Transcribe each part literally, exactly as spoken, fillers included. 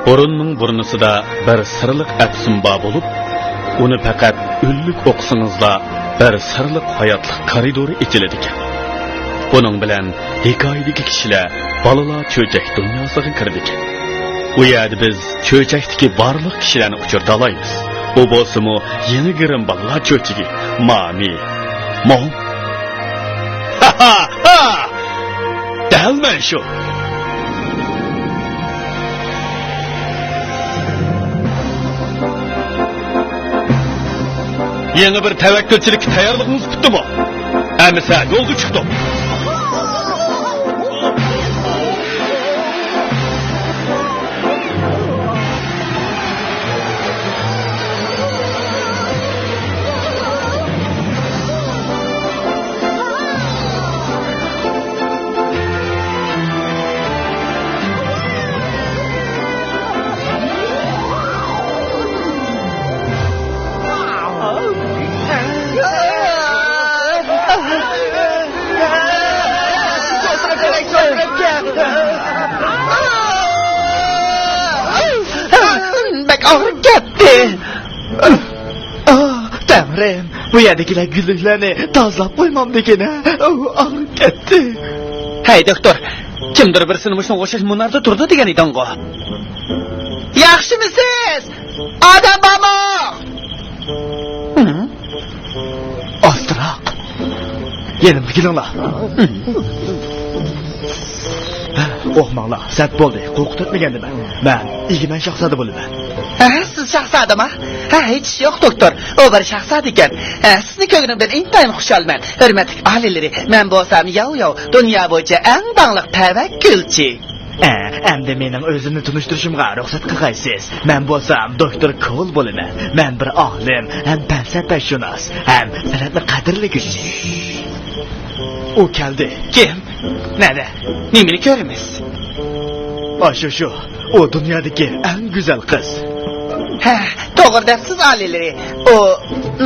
ئورۇننىڭ بۇرنىسىدا بىر سىرلىق ئەپسۇن بار بولۇپ، ئۇنى پەقەت ئۈنلۈك ئوقۇسىڭىزلا، بىر سىرلىق ھاياتلىق كارىدورى ئېچىلىدىكەن. بۇنىڭ بىلەن ھېكايىدىكى كىشىلەر بالىلار چۆچەك دۇنياسىغا كىرىدىكەن. ئۇ يەردە بىز چۆچەكتىكى بارلىق كىشىلەرنى ئۇچرىتالايمىز. ئۇ بولسىمۇ يېڭى گىرىم بالىلار چۆچىكى، مامى، موم. ھا ھا ھا! دەل مەن شۇ. يېڭى بىر تەۋەككۈلچىلىككە تەييارلىقىڭىز پۈتتىمۇ؟ ئەمىسە يولغا چىقتۇق. بەك ئاغرىپ كەتتى. ئاھ، تەڭرىم، بۇ يەردىكىلەر گۈللۈكلەرنى تازىلاپ قويمامدىكىن، ھە؟ ئاھ، ئاغرىپ كەتتى. ھەي، دوكتور، كىمدۇر بىرسىنى مۇشۇنىڭغا ئوخشاش مۇناردا تۇرىدۇ دېگەن ئىدىڭغۇ؟ ياخشىمۇسىز؟ ئادەم بارمۇ؟ ھە؟ ئاستىراق. يېنىمغا كېلىڭلار. ئوقماڭلار، سەت بولدى، قورقۇتۇۋەتمىگەندىمەن. مەن ئىگىمەن شاھزادە بولىمەن. ھە، سىز شاھزادىما؟ ھە، ھېچ ئىش يوق، دوكتور. ئۇ بىر شاھزادە ئىكەن. ھە، سىزنى كۆرگىنىمدىن ئىنتايىن خۇشالمەن، ھۆرمەتلىك ئالىيلىرى. مەن بولسام ياۋ ياۋ، دۇنيا بويىچە ئەڭ داڭلىق تەۋەككۈلچى. ئە، ئەمدى مېنىڭ ئۆزۈمنى تونۇشتۇرۇشۇمغا رۇخسەت قىلغايسىز. مەن بولسام دوكتور كول بولىمەن. مەن بىر ئالىم ھەم پەلسەپەشۇناس ھەم سەنئەتنى قەدىرلىگۈچى. ئۇ كەلدى. كىم؟ نەدە؟ نېمىنى كۆرىمىز؟ ئاشۇ، شۇ. ئۇ دۇنيادىكى ئەڭ گۈزەل قىز. ھە، توغرا دەپسىز، ئالىيلىرى. ئۇ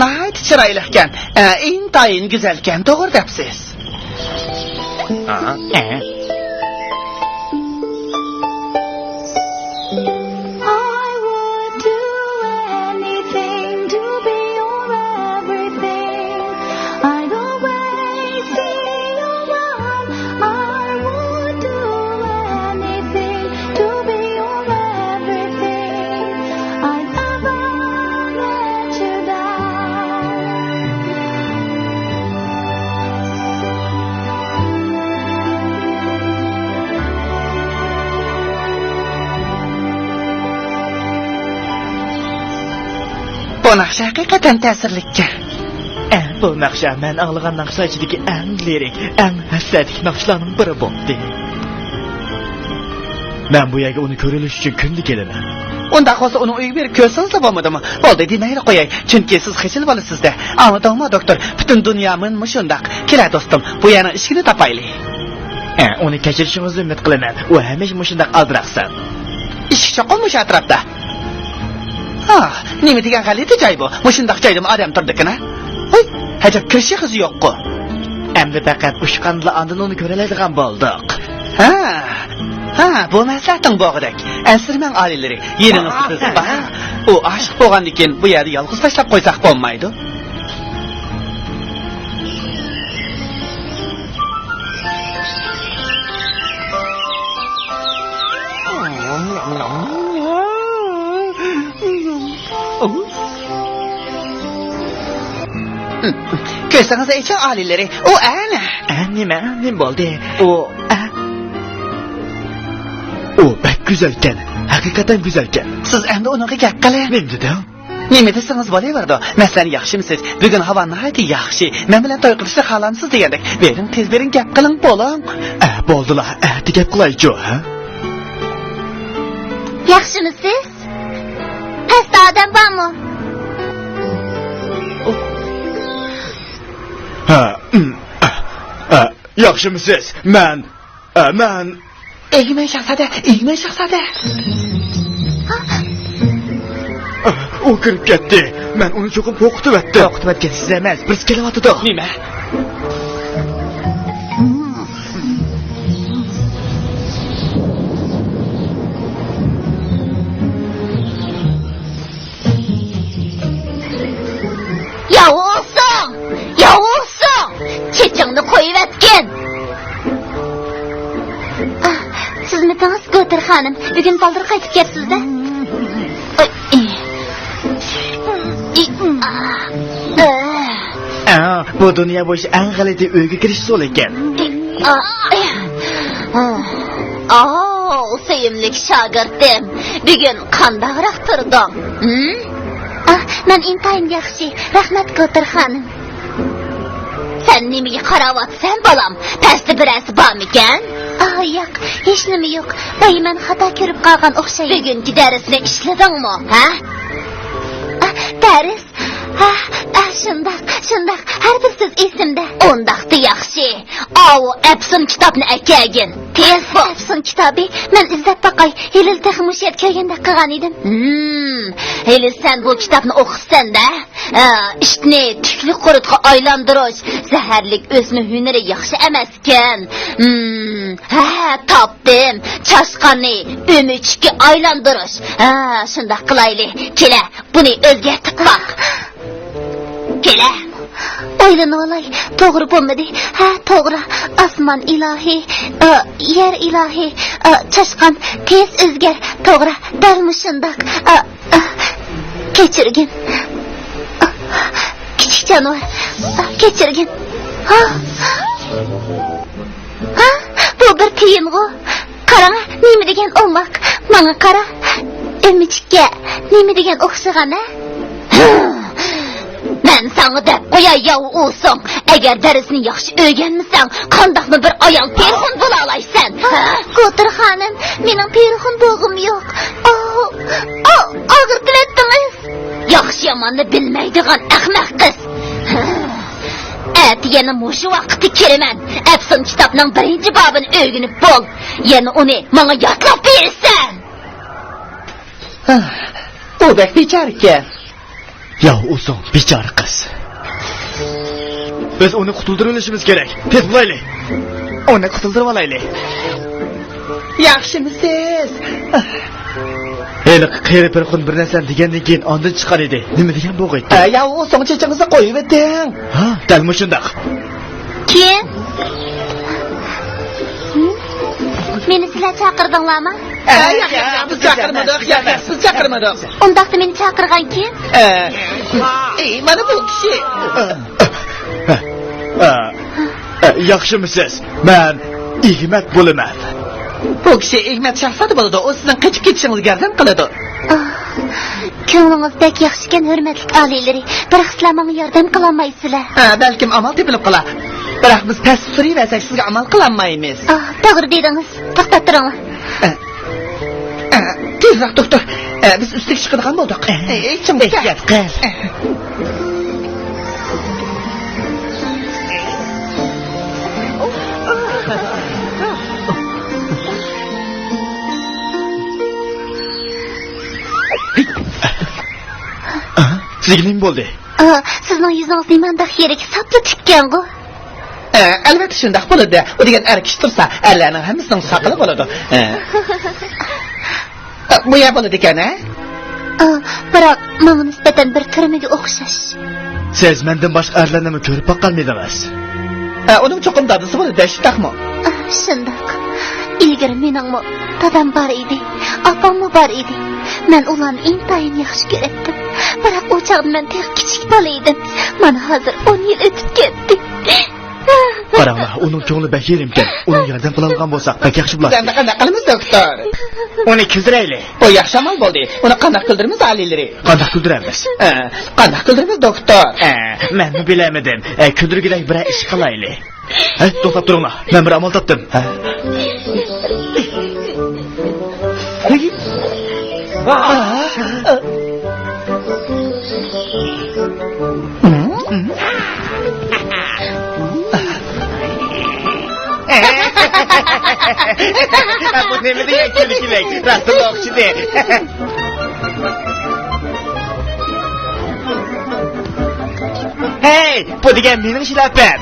ناھايىتى چىرايلىقكەن. ئە، ئىنتايىن گۈزەلكەن، توغرا دەپسىز. I would do anything to be your everything. I'd always be your one. I would do anything to be your everything. I'd never let you down. بۇ ناخشا ھەقىقەتەن تەسىرلىككەن. ئە، بۇ ناخشا مەن ئاڭلىغان ناخشا ئىچىدىكى ئەڭ لىرىك، ئەڭ ھەسرەتلىك ناخشىلارنىڭ بىرى بولدى. مەن بۇ يەرگە ئۇنى كۆرۈۋېلىش ئۈچۈن كۈندە كېلىمەن. ئۇنداق بولسا ئۇنىڭ ئۆيىگە بېرىپ كۆرسىڭىزلا بولمىدىمۇ؟ بولدى، دېمەيلا قوياي، چۈنكى سىز خىجىل بولىسىز-دە. ئاڭلىدىڭمۇ، دوكتور؟ پۈتۈن دۇنيا مانا مۇشۇنداق. كېلە، دوستۇم، بۇ يەرنىڭ ئىشىكىنى تاپايلى. ئە، ئۇنى كەچۈرۈشىڭىزنى ئۈمىد قىلىمەن. ئۇ ھەمىشە مۇشۇنداق ئالدىراقسان. ئىشىك چوقۇم مۇشۇ ئەتراپتا. ھا، نېمە دېگەن غەلىتە جاي بۇ؟ مۇشۇنداق جايدىمۇ ئادەم تۇرىدىكىن، ھە؟ ھوي، ئەجەب كىرىش ئېغىزى يوققۇ. ئەمدى پەقەت ئۇچقاندىلا ئاندىن ئۇنى كۆرەلەيدىغان بولدۇق. ھا، ھا، بۇ مەسلىھەتىڭ بولغۇدەك. ئەنسىرىمەڭ، ئالىيلىرى، يېنىڭىزدا بىز بار. ئۇ ئاشىق بولغاندىن كېيىن بۇ يەردە يالغۇز تاشلاپ قويساق بولمايدۇ. كۆرسىڭىز ئېچىڭ، ئالىيلىرى، ئۇ ئەنە. ئە، نېمە؟ نېمە بولدى؟ ئۇ، ئە. ئۇ بەك گۈزەلكەن. ھەقىقەتەن گۈزەلكەن. سىز ئەمدى ئۇنىڭغا گەپ قىلىڭ. نېمە دېدىڭ؟ نېمە دېسىڭىز بولۇۋېرىدۇ. مەسىلەن، ياخشىمۇسىز؟ بۈگۈن ھاۋا ناھايىتى ياخشى. مەن بىلەن توي قىلىشنى خالامسىز دېگەندەك. بېرىڭ، تېز بېرىڭ، گەپ قىلىڭ، بولۇڭ. ئە، بولدىلا، ئەتە گەپ قىلايچۇ، ھە؟ ياخشىمۇسىز؟ پەستە ئادەم بارمۇ؟ ھە، ئىم، ئە، ئە، ياخشىمۇسىز؟ مەن، ئە، مەن. ئىگىمەن شاھزادە، ئىگىمەن شاھزادە. ئۇ كىرىپ كەتتى. مەن ئۇنى چوقۇم قورقۇتۇۋەتتىم. قورقۇتۇۋەتكەن سىز ئەمەس، بىرسى كېلىۋاتىدۇ. نېمە؟ خانىم، بۈگۈن بالدۇر قايتىپ كەپسىز-دە. ئاي. ئى. ئى. ئا. ئە. ئا، بۇ دۇنيا بويىچە ئەڭ غەلىتە ئۆيگە كىرىش ئۇسۇلى ئىكەن. ئى. ئا. ئاۋ، سۆيۈملۈك شاگىرتىم، بۈگۈن قانداقراق تۇردۇڭ؟ ھىم؟ ئا، مەن ئىنتايىن ياخشى، رەھمەت، كوتۇر خانىم. سەن نېمىگە قاراۋاتىسەن، بالام؟ پەستە بىرەرسى بارمىكەن؟ ئا، ياق، ھېچنېمە يوق. بايا مەن خاتا كۆرۈپ قالغان ئوخشايمەن. بۈگۈنكى دەرسنى ئىشلىدىڭمۇ، ھە؟ ئا، دەرس؟ ھە، ئا، شۇنداق، شۇنداق. ھەر بىر سۆز ئېسىمدە. ئۇنداقتا ياخشى. ئاۋۇ ئەپسۇن كىتابنى ئەكەلگىن. تېز بول. ئەپسۇن كىتابى؟ مەن ئىزدەپ باقاي. ھېلىلا تېخى مۇشۇ يەردە كۆرگەندەك قىلغان ئىدىم. ھىم، ھېلى سەن بۇ كىتابنى ئوقۇپسەن-دە. ھە، ئىتنى تۈكلۈك قۇرتقا ئايلاندۇرۇش، زەھەرلىك ئۆسمە ھۈنىرى ياخشى ئەمەسكەن. ھىم، ھە، تاپتىم. چاشقاننى ئۆمۈچۈككە ئايلاندۇرۇش. ھە، شۇنداق قىلايلى. كېلە، بۇنى ئۆزگەرتىپ باق. كېلە. ئويلىنىۋالاي، توغرا بولمىدى. ھە، توغرا. ئاسمان ئىلاھى، ئا، يەر ئىلاھى، ئا، چاشقان، تېز ئۆزگەر. توغرا، دەل مۇشۇنداق. ئا، ئا، كەچۈرگىن. ئا، كىچىك جانىۋار. ئا، كەچۈرگىن. ھا؟ ھا؟ بۇ بىر تىيىنغۇ. قاراڭا، نېمە دېگەن ئوماق. ماڭا قارا. ئۆمۈچۈككە نېمە دېگەن ئوخشىغان، ھە؟ مەن ساڭا دەپ قوياي، ياۋ ئۇسۇڭ. ئەگەر دەرسنى ياخشى ئۆگەنمىسەڭ، قانداقمۇ بىر ئايال پېرىخون بولالايسەن، ھە؟ كوتۇر خانىم، مېنىڭ پېرىخون بولغۇم يوق. ئاۋ، ئاۋ، ئاغرىتىۋەتتىڭىز. ياخشى-ياماننى بىلمەيدىغان ئەخمەق قىز. ئەتە يەنە مۇشۇ ۋاقىتتا كېلىمەن. ئەپسۇن كىتابنىڭ بىرىنچى بابىنى ئۆگىنىپ بول. يەنە ئۇنى ماڭا يادلاپ بېرىسەن. ئۇ بەك بىچارىكەن. ياۋ ئۇسۇڭ، بىچارە قىز. بىز ئۇنى قۇتۇلدۇرۇۋېلىشىمىز كېرەك. تېز بولايلى. ئۇنى قۇتۇلدۇرۇۋالايلى. ياخشىمۇسىز؟ ھېلىقى قېرى پېرىخون بىر نەرسىنى دېگەندىن كېيىن ئاندىن چىققان ئىدى. نېمە دېگەن بوغۇيتتى؟ ئە، ياۋ ئۇسۇڭ، چېچىڭىزنى قويۇۋېتىڭ. ھا، دەل مۇشۇنداق. كىم؟ ھىم؟ مېنى سىلەر چاقىردىڭلارمۇ؟ ئە، ياق، ياق، ياق، بىز چاقىرمىدۇق، ياق، ياق، بىز چاقىرمىدۇق. ئۇنداقتا مېنى چاقىرغان كىم؟ ئە، ئى، مانا بۇ كىشى. ئە، ئە، ئە، ياخشىمۇسىز؟ مەن ئېگمەت بولىمەن. بۇ كىشى ئېگمەت شاھزادە بولىدۇ، ئۇ سىزنىڭ قېچىپ كېتىشىڭىزگە ياردەم قىلىدۇ. ئاھ، كۆڭلىڭىز بەك ياخشىكەن، ھۆرمەتلىك ئالىيلىرى، بىراق سىلەر ماڭا ياردەم قىلالمايسىلەر. ھە، بەلكىم ئامال تېپىلىپ قالار. بىراق بىز پەس سۈرۈۋەرسەك سىزگە ئامال قىلالمايمىز. ئاھ، توغرا دېدىڭىز. توختاپ تۇرۇڭلار. ئە، ئە، تېزراق، دوختۇر. ئە، بىز ئۈستىگە چىقىدىغان بولدۇق. ئە، ئە، چىڭ تۇت. ئېھتىيات قىل. ئە. ئاھ، سىزگە نېمە بولدى؟ ئا، سىزنىڭ يۈزىڭىز نېمانداق يېرىكى، ساپلا تۈككەنغۇ. ئە، ئەلۋەتتە شۇنداق بولىدۇ. ئۇ دېگەن ئەر كىشى تۇرسا، ئەرلەرنىڭ ھەممىسىنىڭ ساقىلى بولىدۇ. ئە. ئە، بۇ يەر بولىدىكەن، ھە؟ ئا، بىراق ماڭا نىسبەتەن بىر تۈرمىگە ئوخشاش. سىز مەندىن باشقا ئەرلەرنىمۇ كۆرۈپ باققانمىدىڭىز؟ ئە، ئۇنىڭ چوقۇم دادىسى بولىدۇ، شۇنداقمۇ؟ ئا، شۇنداق. ئىلگىرى مېنىڭمۇ دادام بار ئىدى، ئاپاممۇ بار ئىدى. مەن ئۇلارنى ئىنتايىن ياخشى كۆرەتتىم. بىراق ئۇ چاغدا مەن تېخى كىچىك بالا ئىدىم. مانا ھازىر ئون يىل ئۆتۈپ كەتتى. قاراڭلار، ئۇنىڭ كۆڭلى بەك يېرىمكەن. ئۇنىڭ ياردەم قىلالىغان بولساق، بەك ياخشى بولاتتى. ئەمدى قانداق قىلىمىز، دوختۇر؟ ئۇنى كۈلدۈرەيلى. بۇ ياخشى ئامال بولدى. ئۇنى قانداق كۈلدۈرىمىز، ئالىيلىرى؟ قانداق كۈلدۈرەمىز؟ ئە، قانداق كۈلدۈرىمىز، دوختۇر؟ ئە، مەنمۇ بىلەلمىدىم. ئە، كۈلدۈرگۈدەك بىرەر ئىش قىلايلى. ھەي، توختاپ تۇرۇڭلار. مەن بىر ئامال تاپتىم. ھە؟ بۇ نېمە دېگەن كۈلكىلىك؟ راستلا ئوخشىدى. ھەي، بۇ دېگەن مېنىڭ شىلاپەم.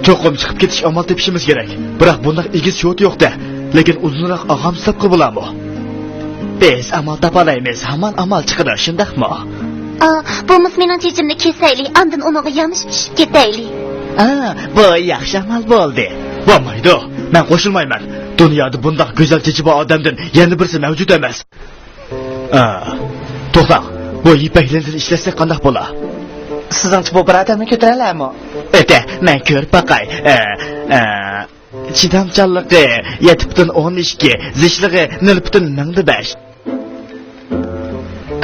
چوقۇم چىقىپ كېتىش ئامال تېپىشىمىز كېرەك. بىراق بۇنداق ئېگىز شوتا يوق-دە. لېكىن ئۇزۇنراق ئاغام ساپقا بولامۇ؟ بىز ئامال تاپالايمىز، ھامان ئامال چىقىدۇ، شۇنداقمۇ؟ ئا، بولمىسا مېنىڭ چېچىمنى كېسەيلى، ئاندىن ئۇنىڭغا يامىشىپ چۈشۈپ كېتەيلى. ئا، بۇ ياخشى ئامال بولدى. بولمايدۇ، مەن قوشۇلمايمەن. دۇنيادا بۇنداق گۈزەل چېچى بار ئادەمدىن يەنە بىرسى مەۋجۇت ئەمەس. ئا، توختاڭ، بۇ يىپەك لېنتىنى ئىشلەتسەك قانداق بولا؟ سىزنىڭچە بۇ بىر ئادەمنى كۆتۈرەلەرمۇ؟ ئۆتە، مەن كۆرۈپ باقاي. ئا، ئا. چىدامچانلىقى يەتتە پۈتۈن ئوندىن ئىككى، زىچلىقى نۆل پۈتۈن مىڭدىن بەش.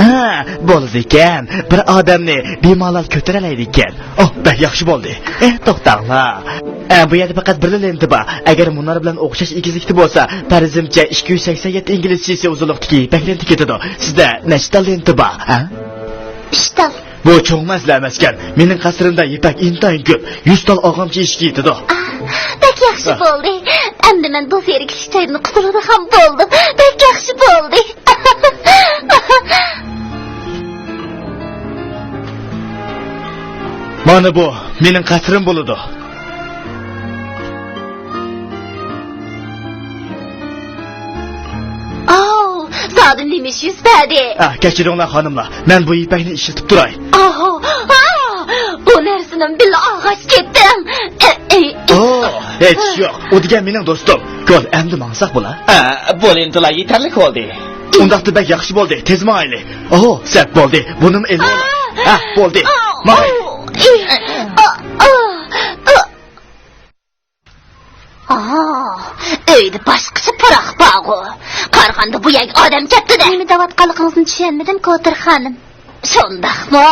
ھە، بولىدىكەن. بىر ئادەمنى بىمالال كۆتۈرەلەيدىكەن. ئوھ، بەك ياخشى بولدى. ئە، توختاڭلار. ئە، بۇ يەردە پەقەت بىرلا لېنتا بار. ئەگەر مۇنار بىلەن ئوخشاش ئېگىزلىكتە بولسا، پەرىزىمچە ئىككى يۈز سەكسەن يەتتە ئىنگلىز چىسى ئۇزۇنلۇقتىكى يىپەك لېنتا كېتىدۇ. سىزدە نەچچە تال لېنتا بار، ھە؟ ئۈچ تال. بۇ چوڭ مەسىلە ئەمەسكەن. مېنىڭ قەسرىمدە يىپەك ئىنتايىن كۆپ. يۈز تال ئالغانچە ئىشىكى يېتىدۇ. ئاھ، بەك ياخشى بولدى. ئەمدى مەن بۇ زېرىكىشلىك جايدىن قۇتۇلىدىغان بولدۇم. بەك ياخشى بولدى. مانا بۇ مېنىڭ قەسرىم بولىدۇ. ئاۋۇ، زادى نېمە ئىش يۈز بەردى؟ ئا، كەچۈرۈڭلار خانىملار، مەن بۇ يىپەكنى ئىشلىتىپ تۇراي. ئاھۇ، ئا، بۇ نەرسىنىڭ بىللە ئالغاچ كەتتىم. ئە، ئە، ئە. ئو، ھېچ ئىش يوق. ئۇ دېگەن مېنىڭ دوستۇم. گول، ئەمدى ماڭساق بولا؟ ئا، بۇ لېنتىلار يېتەرلىك بولدى. ئۇنداقتا بەك ياخشى بولدى. تېز ماڭايلى. ئوھو، سەت بولدى. بۇنىمۇ ئېلىۋال. ئا، ھە، بولدى. ئا، ماڭاي. ئا، ئا، ئا، ئا. ئاھ، ئۆيدە باشقىچە پۇراق بارغۇ. قارىغاندا بۇ يەرگە ئادەم كەپتۇ-دە. نېمە دەۋاتقانلىقىڭىزنى چۈشەنمىدىم، كوتۇر خانىم. شۇنداقمۇ؟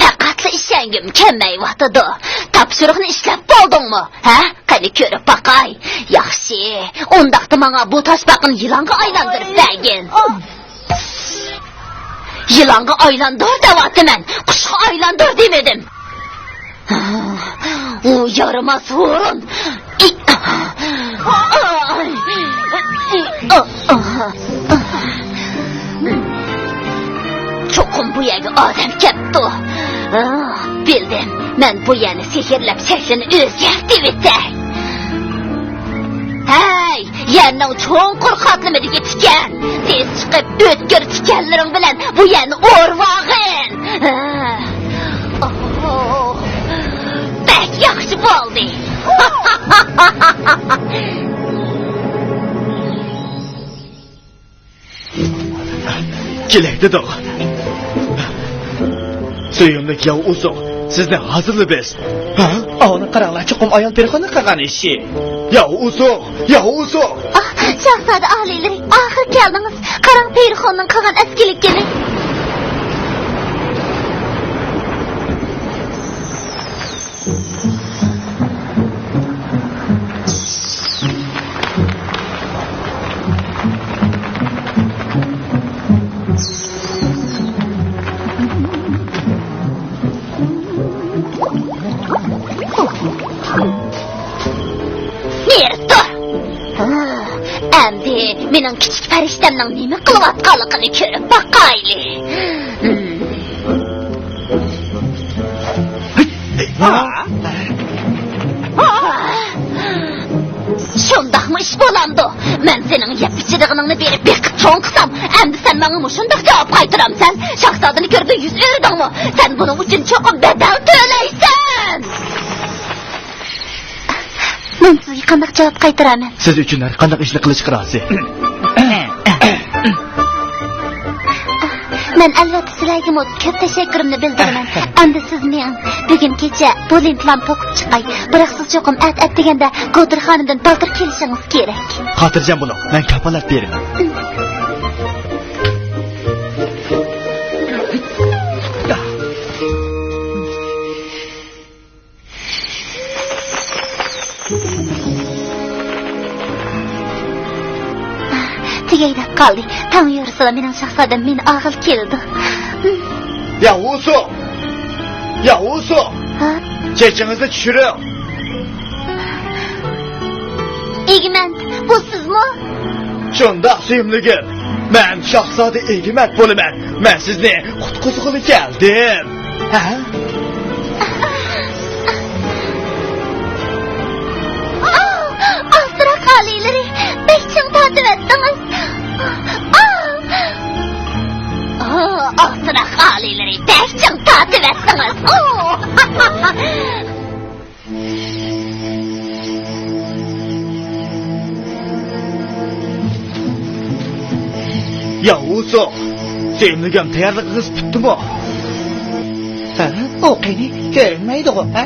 پەقەتلا ئىشەنگۈم كەلمەيۋاتىدۇ. تاپشۇرۇقنى ئىشلەپ بولدۇڭمۇ؟ ھە؟ قېنى كۆرۈپ باقاي. ياخشى، ئۇنداقتا ماڭا بۇ تاشپاقىنى يىلانغا ئايلاندۇرۇپ بەرگىن. يىلانغا ئايلاندۇر دەۋاتىمەن، قۇشقا ئايلاندۇر دېمىدىم. ئۇ يارىماس ھۇرۇن. چوقۇم بۇ يەرگە ئادەم كەپتۇ. بىلدىم، مەن بۇ يەرنى سېھىرلەپ شەكلىنى ئۆزگەرتىۋېتەي. ھەي! يەرنىڭ چوڭقۇر قاتلىمىدا يېتىكەن. تېز چىقىپ، ئۆتكۈر تىكەنلىرىڭ بىلەن بۇ يەرنى ئورىۋالغىن. بەك ياخشى بولدى. كېلەي دېدۇق. سۆيۈملۈك ياۋ ئۇسۇ، سىزنى ھازىرلا بىز. ھە؟ ئاۋۇنى قاراڭلار، چوقۇم ئايال پېرىخوننىڭ قىلغان ئىشى. ياۋ ئۇسۇ، ياۋ ئۇسۇ. ئاھ، شاھزادە ئالىيلىرى، ئاخىر كەلدىڭىز. قاراڭ، پېرىخوننىڭ قىلغان ئەسكىلىكىنى. نېرى تۇر! ئەمدى مېنىڭ كىچىك پەرىشتەمنىڭ نېمە قىلىۋاتقانلىقىنى كۆرۈپ باقايلى. شۇنداقمۇ ئىش بولامدۇ؟ مەن سېنىڭ يەپ ئىچىدىغىنىڭنى بېرىپ بېقىپ چوڭ قىلسام، ئەمدى سەن ماڭا مۇشۇنداق جاۋاب قايتۇرامسەن؟ شاھزادىنى كۆردۈڭ، يۈز ئۆرۈدۈڭمۇ؟ سەن بۇنىڭ ئۈچۈن چوقۇم بەدەل تۆلەيسەن! مەن سىزگە قانداق جاۋاب قايتۇرىمەن؟ سىز ئۈچۈن ھەر قانداق ئىشنى قىلىشقا رازى. مەن ئەلۋەتتە سىلەرگىمۇ كۆپ تەشەككۈرۈمنى بىلدۈرىمەن. ئەمدى سىز مېڭىڭ. بۈگۈن كېچە بۇ لېنتىلارنى توقۇپ چىقاي. بىراق سىز چوقۇم ئەتە ئەتىگەندە گودۇر خانىمدىن بالدۇر كېلىشىڭىز كېرەك. خاتىرجەم بولۇڭ، مەن كاپالەت بېرىمەن. تۈگەي دەپ قالدى. تاڭ يورۇسىلا مېنىڭ شاھزادەم مېنى ئالغىلى كېلىدۇ. ياۋ ئۇسۇ! ياۋ ئۇسۇ! ھە؟ چېچىڭىزنى چۈشۈرۈڭ! ئىگمەنت، بۇ سىزمۇ؟ شۇنداق، سۆيۈملۈكۈم. مەن شاھزادە ئىگمەنت بولىمەن. مەن سىزنى قۇتقۇزغىلى كەلدىم. ھە؟ ئاستىراق ئالىيلىرى، بەك چىڭ تارتىۋەتتىڭىز. ئاتىۋەتتىڭىز. ئۇ! يا ئۇسۇ، سۆيۈملۈكۈم، تەييارلىقىڭىز پۈتتىمۇ؟ ھە؟ ئۇ قېنى؟ كۆرۈنمەيدىغۇ، ھە؟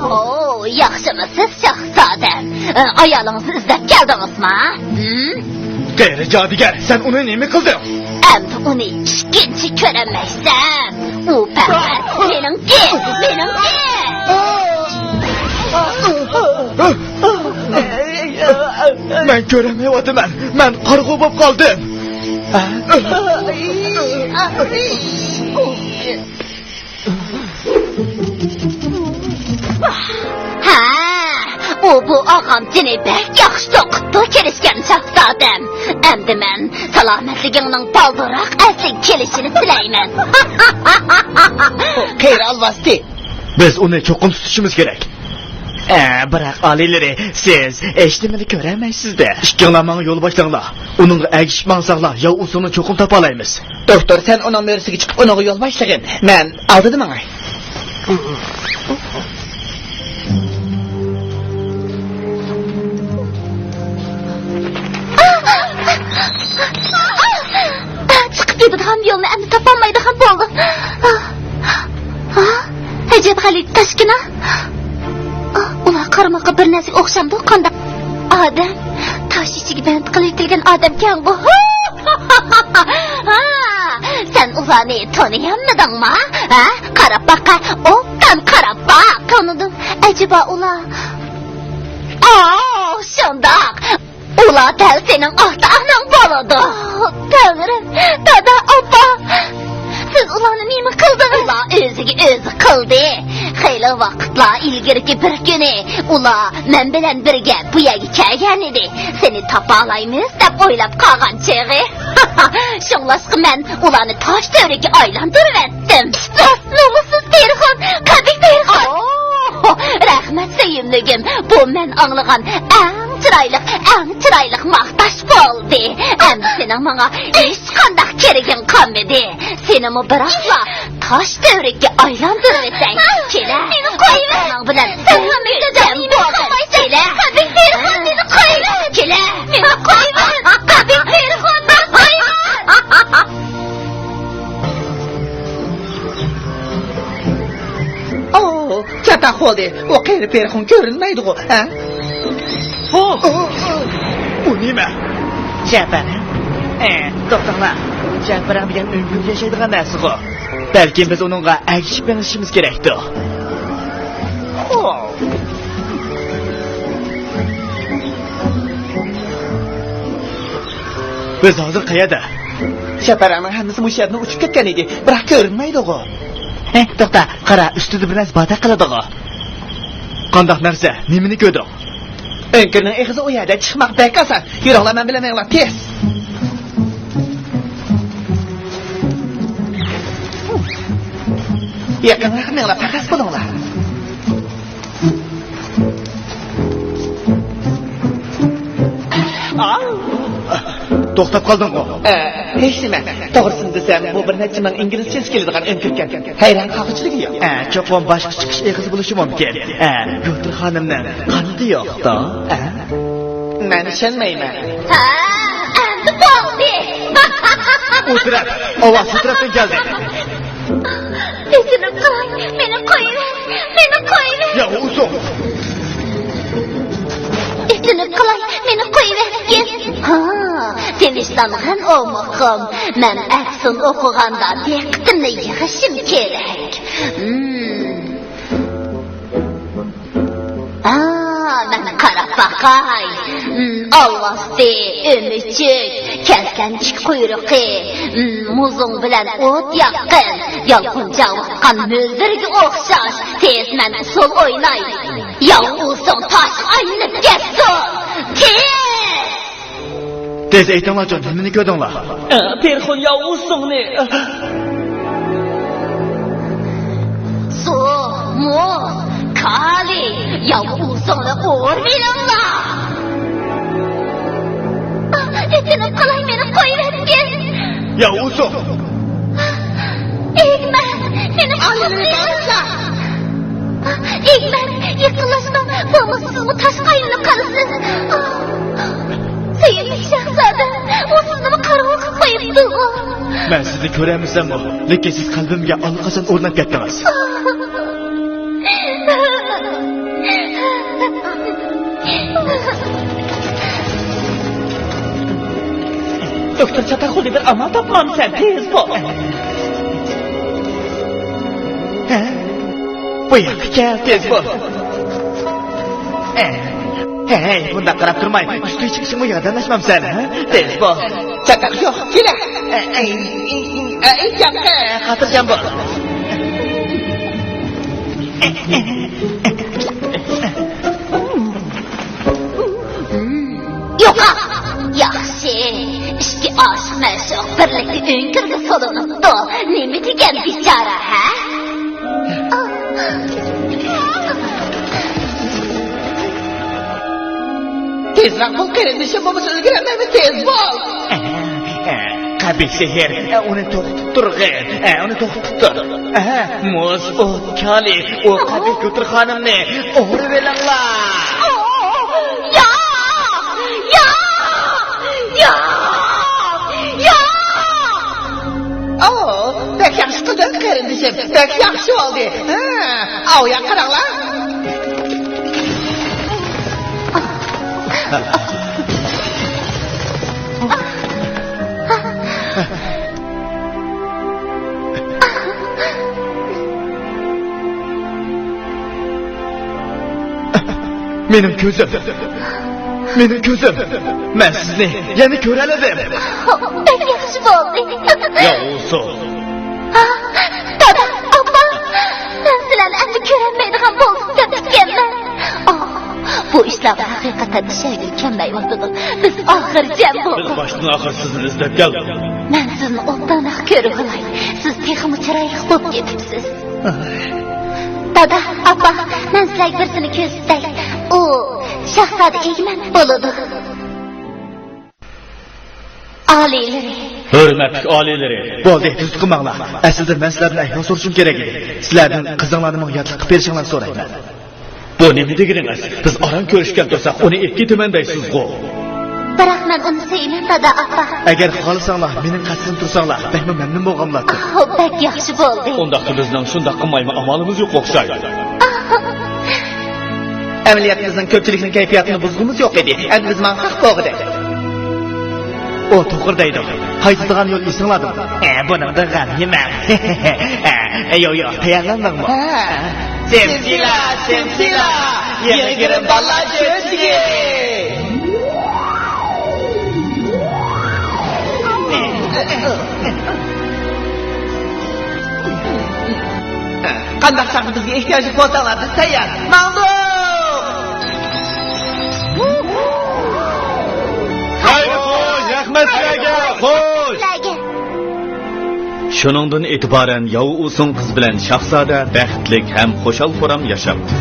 ئوو، ياخشىمۇسىز، شاھزادەم؟ ئايالىڭىزنى ئىزدەپ كەلدىڭىزما؟ ھىم؟ قېرى جادۇگەر، سەن ئۇنى نېمە قىلدىڭ؟ ئەمدى ئۇنى ئىككىنچى كۆرەلمەيسەن. ئۇ پەقەت مېنىڭكى، مېنىڭكى. مەن كۆرەلمەيۋاتىمەن. مەن قارىغۇ بولۇپ قالدىم. ھە، ئۇ بۇ ئاغامچىنى بەك ياخشى سوقۇپتۇ، كېلىشكەن شاھزادەم. ئەمدى مەن سالامەتلىكىڭنىڭ بالدۇرراق ئەسلىگە كېلىشىنى تىلەيمەن. قېرى ئالۋاستى. بىز ئۇنى چوقۇم تۇتۇشىمىز كېرەك. ئە، بىراق ئالىيلىرى، سىز ھېچنېمىنى كۆرەلمەيسىز-دە. ئىككىڭلار ماڭا يول باشلاڭلار. ئۇنىڭغا ئەگىشىپ ماڭساڭلار، ياۋ ئۇسۇڭنى چوقۇم تاپالايمىز. دوختۇر، سەن ئۇنىڭ مۈرىسىگە چىقىپ، ئۇنىڭغا يول باشلىغىن. مەن ئالدىدا ماڭاي. چىقىپ كېتىدىغان يولنى ئەمدى تاپالمايدىغان بولدۇم. ئەجەب غەلىتە تاشكىنا. ئۇلار قارىماققا بىر نەرسىگە ئوخشامدۇ قانداق؟ ئادەم، تاش ئىچىگە بەند قىلىۋېتىلگەن ئادەمكەنغۇ. ھا، سەن ئۇلارنى تونۇيالمىدىڭما؟ ھە؟ قاراپ باقە، ئوبدان قاراپ باق. تونۇدۇم. ئەجەبا ئۇلار؟ ئاۋۇ، شۇنداق. ئۇلار دەل سېنىڭ ئاتا-ئاناڭ بولىدۇ. تەڭرىم، دادا، ئاپا، سىز ئۇلارنى نېمە قىلدىڭىز؟ ئۇلار ئۆزىگە ئۆزى قىلدى. خېلى ۋاقىتلار ئىلگىرىكى بىر كۈنى ئۇلار مەن بىلەن بىرگە بۇ يەرگە كەلگەن ئىدى. سېنى تاپالايمىز دەپ ئويلاپ قالغان چېغى. شۇڭلاشقا مەن ئۇلارنى تاش تۈۋرۈككە ئايلاندۇرۇۋەتتىم. ئىپلاس، نومۇسسىز پېرىخان، قەبىھ پېرىخان! ئوھ، رەھمەت، سۆيۈملۈكۈم. بۇ مەن ئاڭلىغان ئەڭ چىرايلىق، ئەڭ چىرايلىق ماختاش بولدى. ئەمدى سېنىڭ ماڭا ھېچقانداق كېرىكىڭ قالمىدى. سېنىمۇ بىراقلا تاش تۈۋرۈككە ئايلاندۇرۇۋېتەي. كېلە. مېنى قويۇۋەر. ئاناڭ بىلەن سەن ھەممە بىر كۈن جەم بولغىن. كېلە. قەبىھ پېرىخان، مېنى قويۇۋەر. كېلە. مېنى قويۇۋەر. قەبىھ پېرىخان، مېنى قويۇۋەر. ئوو، چاتاق بولدى. ئۇ قېرى پېرىخان كۆرۈنمەيدىغۇ، ھە؟ ئۇ نېمە؟ جەپەر. ئە، توختاڭلار. جەپەر دېگەن ئۆڭكۈر ياشايدىغان نەرسىغۇ. بەلكىم بىز ئۇنىڭغا ئەگىشىپ مېڭىشىمىز كېرەكتۇ. بىز ھازىر قەيەردە؟ شەپەرەڭنىڭ ھەممىسى مۇشۇ يەردىن ئۇچۇپ كەتكەن ئىدى، بىراق كۆرۈنمەيدىغۇ. ھە، توختا، قارا، ئۈستىدە بىر نەرسە باردەك قىلىدىغۇ. قانداق نەرسە؟ نېمىنى كۆردۈڭ؟ ئۆڭكۈرنىڭ ئېغىزى ئۇ يەردە، چىقماق بەك ئاسان. يۈرۈڭلار، مەن بىلەن مېڭىڭلار، تېز. يېقىنراق مېڭىڭلار، پەخەس بولۇڭلار. توختاپ قالدىڭغۇ؟ ئە، ھېچنېمە. توغرىسىنى دېسەم، بۇ بىر نەچچە مىڭ ئىنگلىزچە يېزىپ كېلىدىغان ئۆڭكۈركەن. ھەيران قالغۇچىلىكى يوق. ئە، چوقۇم باشقا چىقىش ئېغىزى بولۇشى مۇمكىن. ئە، گۈلتۈر خانىمنىڭ قانىتى يوقتا؟ ئە؟ مەن ئىشەنمەيمەن. ھە، ئەمدى بولدى. ئۇ تەرەپ، ئاۋاز شۇ تەرەپتىن كەلدى. ئېسىنىپ قالاي، مېنى قويۇۋەر، مېنى قويۇۋەر. يا ئۇزۇن. ئېسىنىپ قالاي، مېنى قويۇۋەرگىن. ھا، تىنچلانغىن ئومۇقۇم. مەن ئەپسۇن ئوقۇغاندا دىققىتىمنى يىغىشىم كېرەك. ھىم. ئا، مەن قاراپ باقاي. ھىم، ئالۋاستى، ئۆمۈچۈك، كەلكەنچىك قۇيرۇقى، ھىم، مۇزۇڭ بىلەن ئوت ياققىن، يالقۇنچاقلىققان مۆلدۈرگە ئوخشاش. تېز مەن ئۇسسۇل ئويناي. ياۋ ئۇسسۇڭ تاشقا ئايلىنىپ كەتسۇن. تېز! تېز ئېيتىڭلارچۇ، نېمىنى كۆردۈڭلار؟ ئە، پېرىخون ياۋ ئۇسسۇڭنى. سۇ، مۇز، كالىي، ياۋا ئۇسۇڭنى ئۇرۇۋېلىڭلار! ئېتىنىپ قالاي، مېنى قويۇۋەتكىن! ياۋا ئۇسۇڭ! ئېگمەن، مېنى قوغداڭ! ئېگمەن، يېقىنلاشماڭ، بولمىسا سىزمۇ تاشقا ئايلىنىپ قالىسىز. سۆيۈملۈك شاھزادەم، ئۇ سىزنىمۇ قارىغۇغا قويۇپتىغۇ؟ مەن سىزنى كۆرەلمىسەممۇ، لېكىن سىز قەلبىمگە ئاللىقاچان ئورناپ كەتتىڭىز. دوكتور چاتاققۇلنى بىر ئامال تاپمامسەن، تېز بول. ھە؟ بۇ ياققا كەل، تېز بول. ھەي، بۇنداق قاراپ تۇرماي، ئۈستىگە چىقىشىڭغا ياردەملەشمەمسەن، ھە؟ تېز بول. چاتاق يوق، كېلە. ئەي، ئەي، ئەي، ياق، خاتىرجەم بول. يوقا! ياخشى. ئىككى ئاشىق مەشۇق بىرلىكتە ئۆڭكۈرگە سولىنىپتۇ. نېمە دېگەن بىچارە، ھە؟ تېزراق بول، قېرىندىشىم، بولمىسا ئۈلگۈرەلمەيمىز، تېز بول! قەبىھ سېھىر، ئۇنى توختىتىپ تۇرغىن، ئۇنى توختىتىپ تۇر. مۇز، ئوت، كالىي، ئۇ قەبىھ گۈلتۇر خانىمنى ئوغرىۋېلىڭلار! ياق! ياق! ياق! ياق! ئاۋۇ، بەك ياخشى قىلدىڭ، قېرىندىشىم، بەك ياخشى بولدى. ھە، ئاۋۇ ياققا قاراڭلار. مېنىڭ كۆزۈم! مېنىڭ كۆزۈم! مەن سىزنى يەنە كۆرەلىدىم! بەك ياخشى بولدى! ياۋا ئۇسۇڭ! ھا، دادا، ئاپا! مەن سىلەرنى ئەمدى كۆرەلمەيدىغان بولدۇم دەپتىكەنمەن. ئاھ، بۇ ئىشلارغا ھەقىقەتەن ئىشەنگۈم كەلمەيۋاتىدۇ. بىز ئاخىرى جەم بولدۇق. بىز باشتىن ئاخىر سىزنى ئىزدەپ كەلدۇق. مەن سىزنى ئوبدانراق كۆرۈۋالاي. سىز تېخىمۇ چىرايلىق بولۇپ كېتىپسىز. دادا، ئاپا، مەن سىلەرگە بىرسىنى كۆرسىتەي. ئۇ شاھزادە ئېگمەن بولىدۇ. ئالىيلىرى. ھۆرمەتلىك ئالىيلىرى. بولدى، تۈزۈت قىلماڭلار. ئەسلىدە مەن سىلەردىن ئەھۋال سورىشىم كېرەك ئىدى. سىلەردىن قىزىڭلارنى ماڭا ياتلىققا بېرىشىڭلارنى سورايمەن. بۇ نېمە دېگىنىڭىز؟ بىز ئاران كۆرۈشكەن تۇرساق، ئۇنى ئېلىپ كېتىمەن دەيسىزغۇ؟ بىراق مەن ئۇنى سۆيىمەن، دادا، ئاپا. ئەگەر خالىساڭلار، مېنىڭ قەستىمدە تۇرساڭلار، بەكمۇ مەمنۇن بولغانلاتتىم. ئاھ، بەك ياخشى بولدى. ئۇنداقتا بىزنىڭ شۇنداق قىلمايمۇ ئامالىمىز يوق ئوخشايدۇ. ئەمەلىيەتتە بىزنىڭ كۆپچىلىكنىڭ كەيپىياتىنى بۇزغۇمىز يوق ئىدى. ئەمدى بىز ماڭساق بولغۇدەك. ئۇ توقۇردايدۇ. قايتىدىغان يول ئېسىڭلاردىمۇ؟ ئە، بۇنىڭدىن غەم يېمەڭ. ئە، يوق، يوق، تەييارلاندىڭمۇ؟ ھە. سىمسىلا، سىمسىلا، يېڭى گىرىم بالىلار چۆچىكى. قانداق چاغدا بىزگە ئېھتىياجلىق بولساڭلار، بىز تەييار. ماڭدۇق! ھەي، خوش، رەھمەت سىلەرگە، خوش! شۇنىڭدىن ئېتىبارەن ياۋا ئۇسۇڭ قىز بىلەن شاھزادە بەختلىك ھەم خۇشال-خۇرام ياشاپتۇ.